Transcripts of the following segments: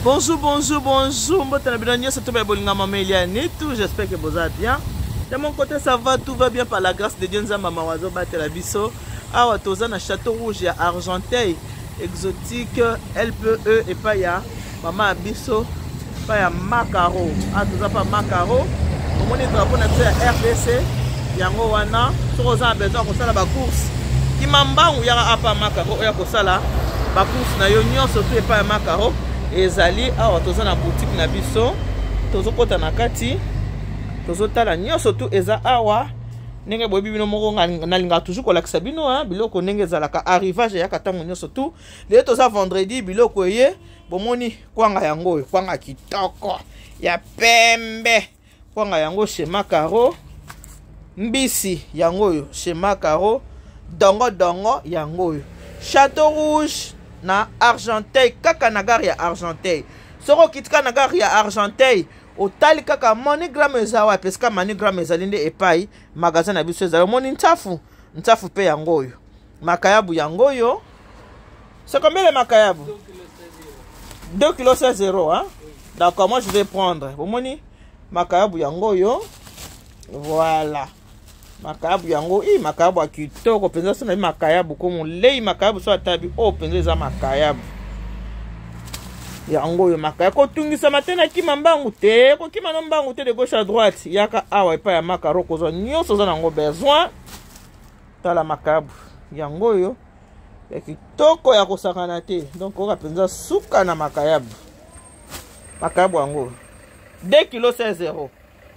Bonjour, bonjour, bonjour. Mbote na bino nyonso to bolinga mama Eliane tout. J'espère que vous allez bien. De mon côté, ça va, tout va bien par la grâce de Dieu. Nzambe mawa azobatela biso. Awa toza na Château Rouge ya Argenteuil, exotique LPE epai ya mama ya biso, epai ya Makaro. Awa toza pa Makaro. Omoni drapeau na biso ya RDC. Yango wana soki oza na besoin ya kosala ba course, kima mbangu yaka apa Makaro oya kosala ba course na yo nyonso tu epai ya Makaro. Ezali awa toza na boutique na biso, tozokota na kati, tozotala nyonso tu eza awa. Ndenge boyebi bino moko, nalingaka toujours kolakisa bino hein, biloko ndenge ezalaka, arrivage eyaka ntango nyonso tu. Lelo toza vendredi, biloko eye. Bomoni kwanga yango oyo, kwanga kitoko ya pembe, kwanga yango chez Makaro. Mbisi yango oyo chez Makaro, dongo dongo yango oyo Château Rouge na Argenteuil, kaka na gare ya Argenteuil. Soki okitika na gare ya Argenteuil, otali kaka MoneyGram eza wapi, esika MoneyGram ezali nde epai magasin na biso ezali. Omoni ntsafu, ntsafu mpe yango oyo, makayabu yango oyo. C'est combien le makayabu? 2 kg 16 euros, hein? D'accord, moi je vais prendre. Bomoni makayabu yango oyo. Voilà. Makayabu yango, i makayabu ya kitoko mpenza. So na makayabu ko molei makayabu so atabi oyo mpenza eza makayabu yango oyo. Makaya kotungisama te na kima mbangu te, kokima no mbangu te de gauche à droite. Yaka awa epai ya Makaro, kozwa nyonso oza nango besoin. Tala makayabu yango oyo ya kitoko ya kosakana te. Donc oyoka mpenza suka na makayabu. Makayabu yango 2 kilo 16 euros.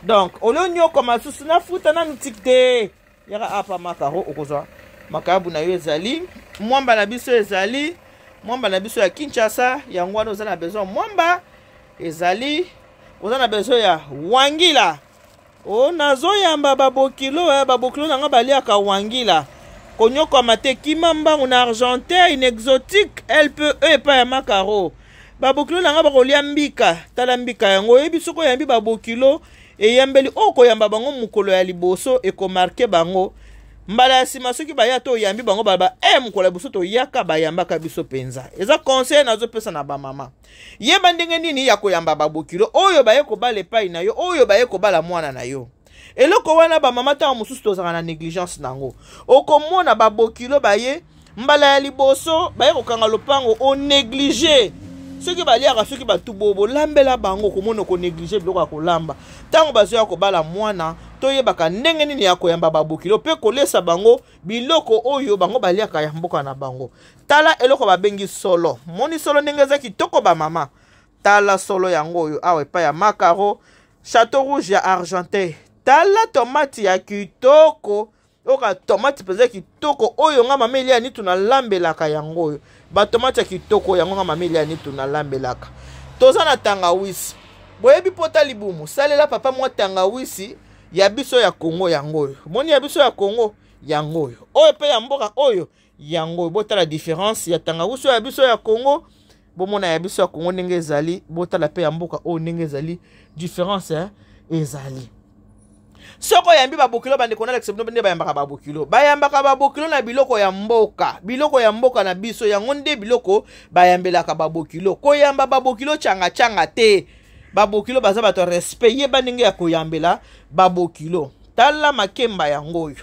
Donc olio nyokoma susu nafuta nanu tik te, yaka apa Makaro, okozwa makayabu na yo. Ezali mwamba na biso, ezali mwamba na biso ya Kinshasa yango wana. Oza na besoin mwamba ezali, oza na besoin ya wangila o nazoyamba babokilo eh, babokilo na nga baliaka wangila. Konyokwama te, kima mbangu na Argenteuil, na exotique LPE epai ya Makaro. Babokilo na nga bakolia mbika. Tala mbika yango. Oyebi soki oyambi babokilo eyambeli oyo, koyamba bango mokolo ya liboso ekomarquer bango. Mbala ya nsima soki baya to oyambi bango, baloba e mokolo ya liboso toyaka, bayambaka biso mpenza. Eza conseil nazopesa na bamama: yeba ndenge nini ya koyamba babokilo oyo baye kobala epai na yo, oyo baye kobala mwana na yo. Eloko wana, bamama, ntango mosusu tozalaka na négligence nango. Okomona babokilo baye mbala ya liboso, baye kokanga lopango, onéglige soki baliaka, soki batu bo bolambela bango. Okomona okonéglige biloko ya kolamba ntango bazoya kobala mwana. Toyebaka ndenge nini ya koyamba babokilo mpe kolesa bango biloko oyo bango baliaka ya mboka na bango. Tala eloko babengi solo. Moni solo ndenge eza kitoko, bamama. Tala solo yango oyo awa epai ya Makaro, Château Rouge ya Argenteuil. Tala tomate ya kitoko, oyoka tomate mpenza kitoko oyo nga mama Elia Nitu nalambelaka yango oyo. Batomate ya kitoko yango nga mama Elia Nitu nalambelaka. Toza na tangawisi. Boyebi pota libumu, salela papa mwa tangawisi ya biso ya Kongo yango oyo. Moni ya biso ya Kongo yango oyo, oyo mpe ya mboka oyo yango oyo. Botala différence ya tangawisi oyo ya biso ya Kongo. Bomona ya biso ya Kongo ndenge ezali, botala mpe ya mboka oyo ndenge ezali, différence eh, ezali. Soki oyambi babokilo, bandeko, nalakisa bino nde bayambaka babokilo. Bayambaka babokilo na biloko ya mboka, biloko ya mboka na biso yango nde biloko bayambelaka babokilo. Koyamba babokilo cangacanga te. Babokilo baza bato ya respect. Yeba ndenge ya koyambela babokilo. Tala makemba yango oyo.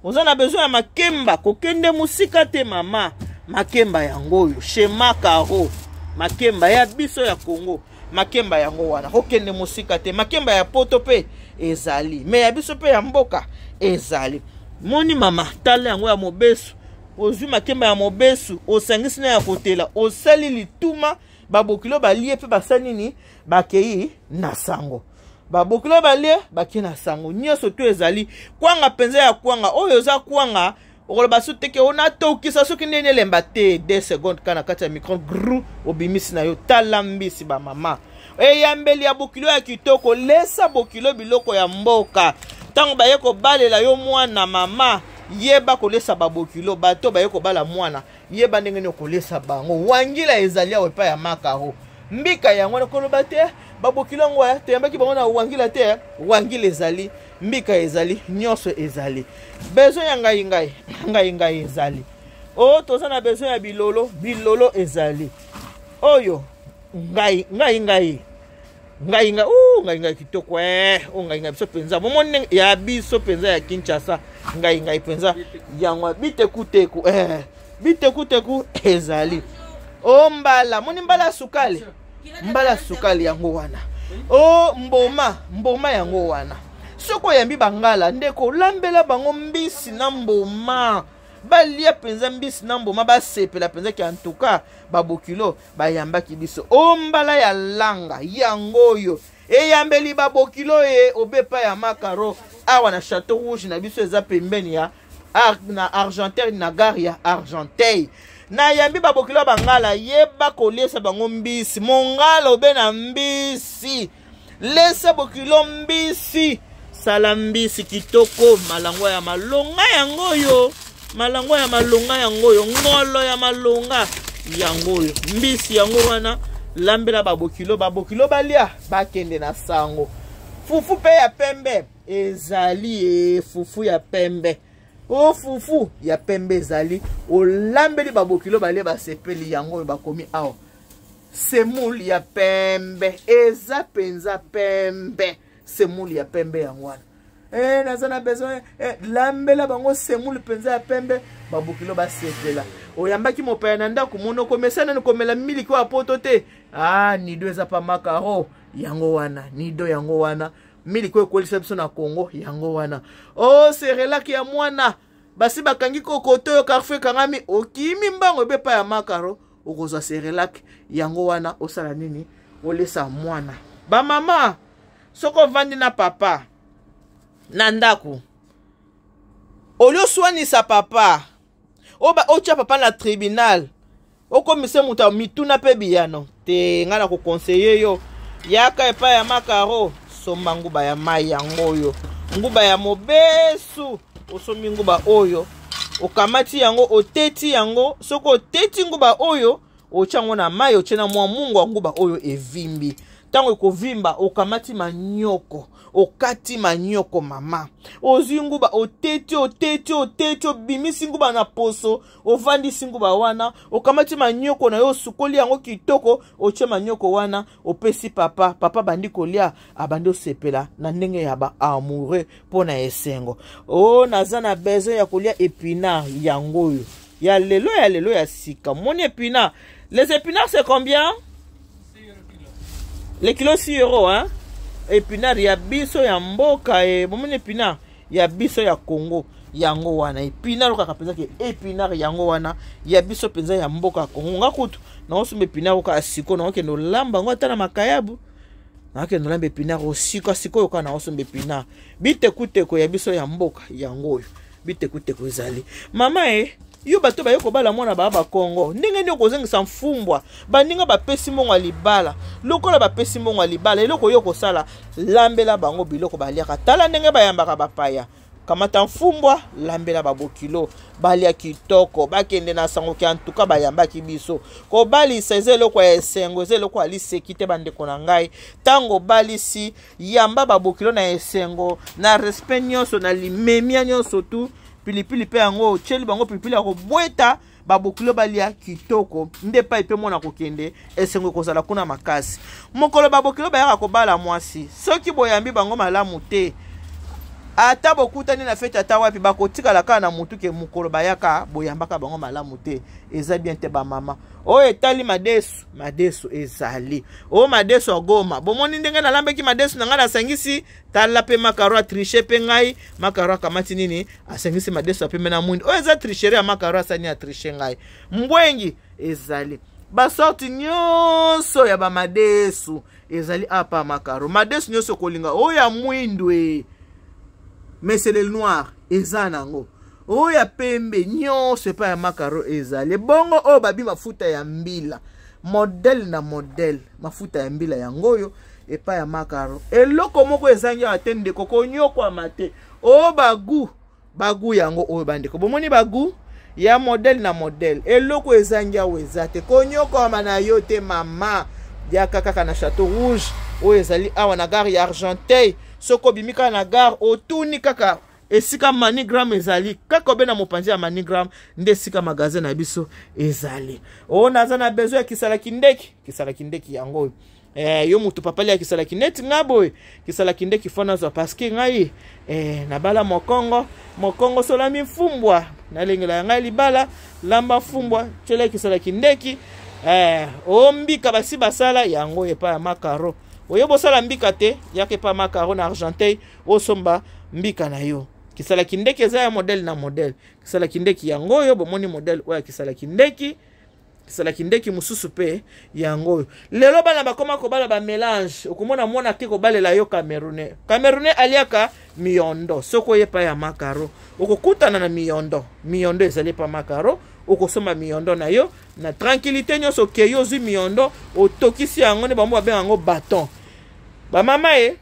Oza na besoin ya makemba, kokende mosika te mama. Makemba yango oyo chez Makaro, makemba ya biso ya Congo, makemba yango wana. Kokende mosika te. Makemba ya poto mpe ezali, me ya biso mpe ya mboka ezali. Moni mama, tala yango ya mobesu. Ozwi makemba ya mobesu, osangisi na ya kotela, osali lituma. Babokilo balie mpe basali nini? Bakei na sango. Babokilo balie, bakei na sango. Nyonso to ezali kwanga mpenza ya kwanga oyo eza kwanga. Okoloba so teke onatokisa soki ndenge elemba te, 2 seconde kaka na kati ya micro gru, obimisi na yo. Tala mbisi, bamama. Eyambeli ya bokilo ya kitoko, lesa bokilo biloko ya mboka ntango baye kobalela yo mwana. Mama, yeba kolesa babokilo. Bato baye kobala mwana, yeba ndenge nini okolesa bango. Wangila ezali awa epai ya Makaro. Mbika yango wana. Koloba te babokilo yango toyambaki bango na wangila te. Wangila ezali, mbika ezali, nyonso ezali. Besoin ya ngai ngai ngai ngai ezali oyo. Toza na besoin ya bilolo, bilolo ezali oyo. Ngai ngai ngai ngai ngai u ngai ngai kitoko eh o ngai ngai biso mpenza bomoni ndenge ya biso mpenza ya Kinshasa ngai ngai mpenza yango bitekuteku eh bitekuteku ezali o mbala moni mbala ya sukali mbala ya sukali yango wana o mboma mboma yango wana soki oyambi bangala ndeko olambela bango mbisi na mboma balia mpenza mbisi na mboma basepela mpenza ke antuka babokilo bayambaki biso o mbala ya langa yango oyo eyambeli babokilo ye obepa ya makaro awa na chateau rouge na biso eza pembeni ya na argenteuil na gare ya argenteuil nayambi babokilo ya bangala yeba koliesa bango mbisi mongala obe na mbisi lesa bokilo mbisi sala mbisi kitoko malangwa ya malonga yango oyo malangwa ya malonga yango oyo ngolo ya malonga yango oyo mbisi yango wana lambela babokilo babokilo balia bakende na sango fufu mpe ya pembe ezali e fufu ya pembe o fufu ya pembe ezali olambeli babokilo balie basepeli yango oyo bakomi awa semoule ya pembe eza mpenza pembe semoule ya pembe yango wana eh, naza na besoin eh, lambela bango semoule mpenza ya pembe babokilo basepela oyambaki mopaya na ndako monoko mesa nani komela miliki oyo ya poto te ah, nido eza pa makaro yango wana nido yango wana miliki oyo ekwelisa biso na congo yango wana o oh, serelaki ya mwana basi bakangi kokoto oyo carrefour ekangami okimi mbango ebe epai ya makaro okozwa serelak yango wana osala nini olesa mwana bamama soki ovandi na papa na ndako olie oswanisa papa otya papa na tribunal okomisa moto ya mituna mpe biyano te ngai nakokonseye yo yaka epai ya makaro somba nguba ya mai yango oyo nguba ya mobesu osombi nguba oyo okamati yango oteti yango soki oteti nguba oyo otya yango na mai otye na mwa mungwa nguba oyo evimbi ntango ekovimba okamati manyoko okati manyoko mama ozwi nguba oteti oteti oteti obimisi nguba na poso ovandisi nguba wana okamati manyoko na yo osukoli yango kitoko otye manyoko wana opesi papa papa abandi kolia abandi osepela na ndenge ya ba amoureux mpo na esengo o oh, naza na besoin ya kolia epinard yango oyo ya lelo ya lelo ya sika moni epinard les épinards c'est combien le kilo 6 euros hein epinard ya biso ya mboka e bomoni epinard ya biso ya congo yango wana epinard kaka mpenza ke epinard yango wana ya biso mpenza ya mboka ya congo nga kutu naosomba epinard kaka sikoyo naokende olamba yango ata na makayabu nakende olamba epinard osika sikoyo kaka naosomba epinard bitekuteko ya biso ya mboka yango oyo bitekuteko ezali mama e yo bato baye kobala mwana baa bakongo ndenge nini okozongisa mfumbwa baninga bapesi mbongo ya libala lokola bapesi mbongo ya libala eloko yo okosala lambela bango biloko baliaka tala ndenge bayambaka bapaya kamata mfumbwa lambela babokilo balia kitoko bakende na sango ke antuka bayambaki biso kobalisa eza eloko ya esengo eza eloko ya liseki te bandeko na ngai ntango obalisi yamba babokilo na esengo na respect nyonso na limemia nyonso tu pilipili mpe yango otyeli bango pilipili ya kobweta babokilo balia kitoko nde epai mpe mwana kokende esengo ekozala kuna makasi mokolo babokilo bayaka kobala mwasi soki boyambi bango malamu te ata bokutani na feti ata wapi bakotikala kaka na motu ke mokolo bayaka boyambaka bango malamu te eza bien te bamama oyo etali madesu madesu ezali oyo madesu ya goma bomoni ndenge nalambaki madesu na ngai nasangisi tala mpe makaro atriche mpe ngai makaro akamati nini asangisi madesu ya pembe na mwindu oyo eza tricherie ya makaro asani atriche ngai mbwengi ezali basorti nyonso ya bamadesu ezali apa makaro madesu nyonso okolinga oyo ya mwindu e mesele noir eza nango oyo ya pembe nyonso epai ya makaro ezali bongo oyo babi mafuta ya mbila modele na modele mafuta ya mbila yango oyo epai ya makaro eloko moko ezangi awa te ndeko konyokwama te o bagu bagu yango oyo bandeko bomoni bagu ya modele na modele eloko ezangi awa eza te konyokwama na yo te mama yaka kaka na chateau rouge oyo ezali awa na gare ya argenteuil soki obimi kaka na gare otuni kaka Esika MoneyGram ezali, kaka obe na mopanzi ya MoneyGram nde esika magasin na biso ezali. Oyo naza na besoin ya kisala kindeki, kisala kindeki yango oyo. Yo moto papali ya kisala kineti nga boye, kisala kindeki fo nazwa parce que ngai nabala mokongo, mokongo solami mfumbwa, nalengela ya ngai libala, lamba mfumbwa, tyela kisala kindeki. O mbika basi basala yango epai ya Makaro. Oyo bosala mbika te, yaka epai ya Makaro na Argenteuil, osomba mbika na yo. Kisala kindeki eza ya modèle na modèle. Kisala kindeki yango oyo, bomoni modèle oyo ya kisala kindeki. Kisala kindeki mosusu mpe yango oyo. Lelo bana bakoma kobala ba mélange, okomona mwana ake kobalela yo Camerounais. Camerounais aliaka miondo. Soki oyepa ya Makaro, okokutana na miondo. Miondo ezali epa Makaro, okosomba miondo na yo na tranquillité nyonso. Okei, ozwi miondo, otokisi yango, nde bango babenga yango bâton. Bamama ye,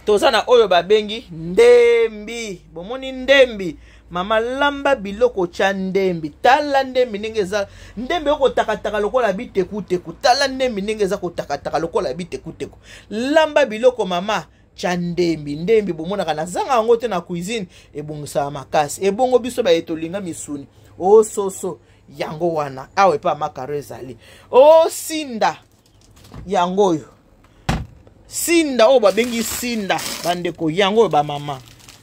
toza na oyo babengi ndembi. Bomoni ndembi, mama, lamba biloko, tya ndembi. Tala ndembi ndenge eza, ndembi okotakataka lokola bitekuteku. Tala ndembi ndenge eza kotakataka lokola bitekuteku. Lamba biloko, mama, tya ndembi. Ndembi bomonaka nazanga yango te na cuisine, ebongisaka makasi. Ebongo biso baye tolinga misuni, ososo yango wana awa epa Makaro ezali. Osinda yango oyo, sinda oyo babengi sinda, bandeko, yango oyo. Bamama,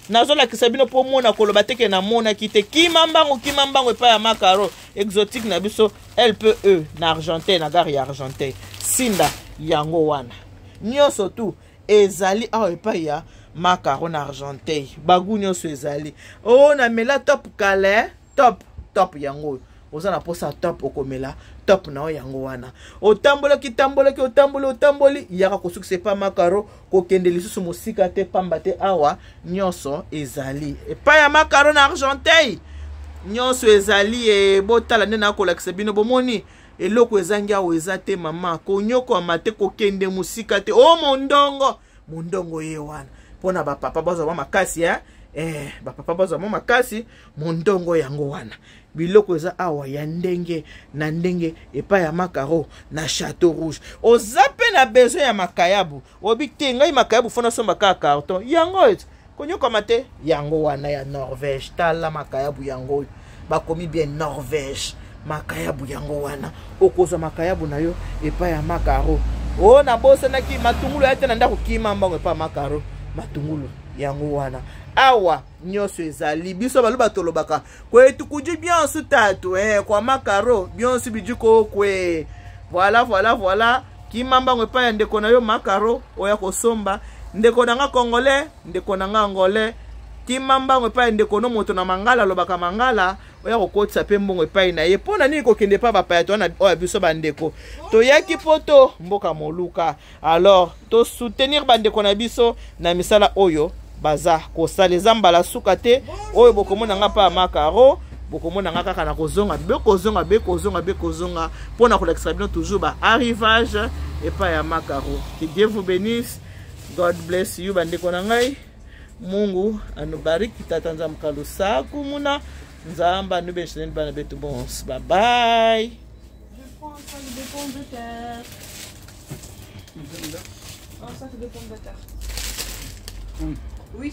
nazolakisa bino mpo mona koloba teke namonaki te. Kima mbango, kima mbango epai ya Makaro Exotique na biso, LPE na Argenteuil, na gare ya Argenteuil. Sinda yango wana, nyonso tu ezali awa epai ya Makaro na Argenteuil. Bagu nyonso ezali. Oyo namela top kale, top top yango oyo. Oza na mposa top, okomela top na oyo yango wana. Otambolaki, tambolaki, otamboli, otamboli, yaka kosukisa epai Makaro. Kokende lisusu mosika te, pamba te awa nyonso ezali epai ya Makaro na Argenteuil, nyonso ezali. E botala nde nakolakisa bino. Bomoni eloko ezangi awa eza te. Mama, konyokwama te, kokende mosika te. O mondongo, mondongo ye wana mpona bapapa bazwa mwa makasi. Bapapa bazwa mwa makasi. Mondongo yango wana. Biloko eza awa ya ndenge na ndenge epai ya Makaro na Chateau Rouge. Oza mpe na besoin ya makayabu, obi te ngai makayabu fo nasomba kaka carton yango ete konyokama te. Yango wana ya Norvège. Tala makayabu yango oyo, bakomi bien Norvège. Makayabu yango wana, okozwa makayabu na yo epai ya Makaro. Oyo nabosanaki matungulu ya te na ndako, kima mbango epai ya Makaro. Matungulu yango wana. Awa nyonso ezali. Biso baloba, tolobaka kwetu kuji bionso tatu kwa Makaro bionso biji kokwe. Voilà, voilà, voilà. Kima mbango epai ya ndeko na yo Makaro, oya kosomba. Ndeko na nga congolais, ndeko na nga angolais, kima mbango epai ya ndeko no moto na mangala, alobaka mangala, oya kokotisa mpe mbongo epai na ye. Mpo na nini kokende epai bapaya? To wana oyo biso bandeko toyaki poto, mboka moluka. Alors tosoutenir bandeko na biso na misala oyo baza kosala. Eza mbala suka te oyo bokomona nga mpa ya Makaro. Bokomona nga kaka na kozonga, bekozonga, bekozonga, bekozonga mpo na kolakisa bino toujours ba arrivage epai ya Makaro. Que Dieu vous bénisse. God bless you, bandeko na ngai. Mungu anubariki. Tata Nzambe kalusaku muna Nzambe anubeshineni bana betu bonse. Bye bye. Je prends un sac de pommes de terre. Un sac de pommes de terre. Oui.